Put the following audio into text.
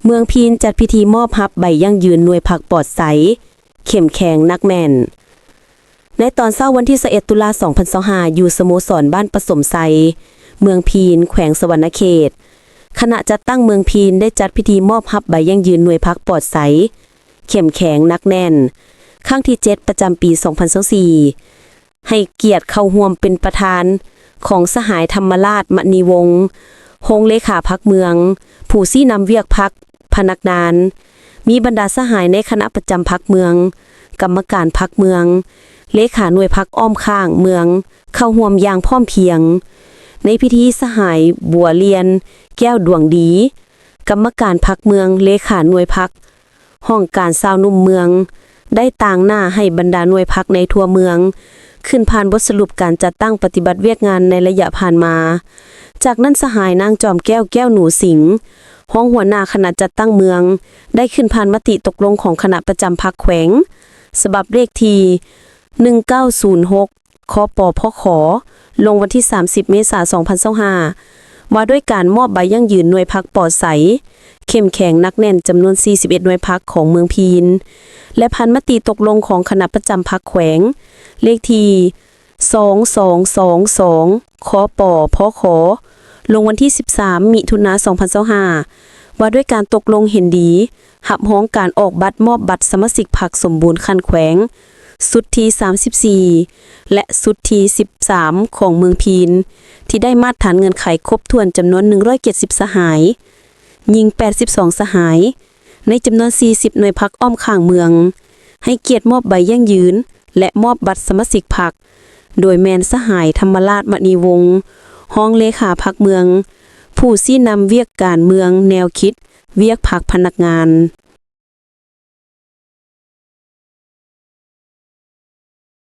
ເມືອງພີນຈັດພິທີມອບຮັບໃບຢັ້ງຢືນໜ່ວຍພັກປອດໃສ, ເຂັ້ມແຂງ, ໜັກແໜ້ນ. ໃນຕອນເຊົ້າວັນທີຊາວເອັດ ຕຸລາ ສອງພັນຊາວຫ້າ ຢູ່ສະໂມສອນບ້ານປະສົມໄຊ, ເມືອງພີນ, ແຂວງສະຫວັນນະເຂດ, ຄະນະຈັດຕັ້ງເມືອງພີນໄດ້ຈັດພິທີມອບຮັບໃບຢັ້ງຢືນໜ່ວຍພັກປອດໃສ, ເຂັ້ມແຂງ, ໜັກແໜ້ນ ຄັ້ງທີ ເຈັດ ປະຈຳປີ ສອງພັນຊາວສີ່ ໃຫ້ກຽດເຂົ້າຮ່ວມເປັນປະທານຂອງສະຫາຍ ທຳມະລາດ ມະນີວົງ ຮອງເລຂາພັກເມືອງ, ຜູ້ຊີ້ນຳວຽກພັກ, ພະນັກງານ, ມີບັນດາສະຫາຍໃນຄະນະປະຈຳພັກເມືອງ, ກຳມະການພັກເມືອງ, ເລຂາໜ່ວຍພັກອ້ອມຂ້າງເມືອງ ເຂົ້າຮ່ວມຢ່າງພ້ອມພຽງ. ໃນພິທີ ສະຫາຍ ບົວລຽນ ແກ້ວດວງດີ ກຳມະການພັກເມືອງ, ເລຂາໜ່ວຍພັກ, ຫ້ອງການຊາວໜຸ່ມເມືອງ ໄດ້ຕາງໜ້າໃຫ້ບັນດາໜ່ວຍພັກໃນທົ່ວເມືອງ ຂຶ້ນຜ່ານບົດສະຫຼຸບການຈັດຕັ້ງປະຕິບັດວຽກງານໃນໄລຍະຜ່ານມາ. ຈາກນັ້ນ ສະຫາຍ ນາງ ຈອມແກ້ວ ແກ້ວໜູສິງ ຮອງຫົວໜ້າຄະນະຈັດຕັ້ງເມືອງ ໄດ້ຂຶ້ນຜ່ານມະຕິຕົກລົງຂອງຄະນະປະຈຳພັກແຂວງ ສະບັບເລກທີ ໜຶ່ງເກົ້າສູນຫົກ ຄປພຂ ລົງວັນທີ ສາມສິບ ເມສາ ສອງພັນຊາວຫ້າ ວ່າດ້ວຍການມອບໃບຢັ້ງຢືນໜ່ວຍພັກປອດໃສ, ເຂັ້ມແຂງ, ໜັກແໜ້ນ ຈຳນວນ ສີ່ສິບເອັດ ໜ່ວຍພັກຂອງເມືອງພີນ ແລະ ຜ່ານມະຕິຕົກລົງຂອງຄະນະປະຈຳພັກແຂວງ ເລກທີ ສອງສອງສອງສອງ ຄປພຂ ລົງວັນທີ ສິບສາມ ມິຖຸນາ ສອງພັນຊາວຫ້າ ວ່າດ້ວຍການຕົກລົງເຫັນດີ ຮັບຮອງການອອກບັດມອບບັດສະມາຊິກພັກສົມບູນຂັ້ນແຂວງ ຊຸດທີ ສາມສິບສີ່ ແລະ ຊຸດທີ ສິບສາມ ຂອງເມືອງພີນ ທີ່ໄດ້ມາດຖານເງື່ອນໄຂຄົບຖ້ວນ ຈຳນວນ ໜຶ່ງຮ້ອຍເຈັດສິບ ສະຫາຍ, ຍິງ ແປດສິບສອງ ສະຫາຍ ໃນຈຳນວນ ສີ່ສິບ ໜ່ວຍພັກອ້ອມຂ້າງເມືອງ ໃຫ້ກຽດມອບໃບຢັ້ງຢືນ ແລະ ມອບບັດສະມາຊິກພັກ ໂດຍແມ່ນສະຫາຍ ທຳມະລາດ ມະນີວົງ ຮອງເລຂາພັກເມືອງ ຜູ້ຊີ້ນຳວຽກການເມືອງ, ແນວຄິດ, ວຽກພັກ, ພະນັກງານ.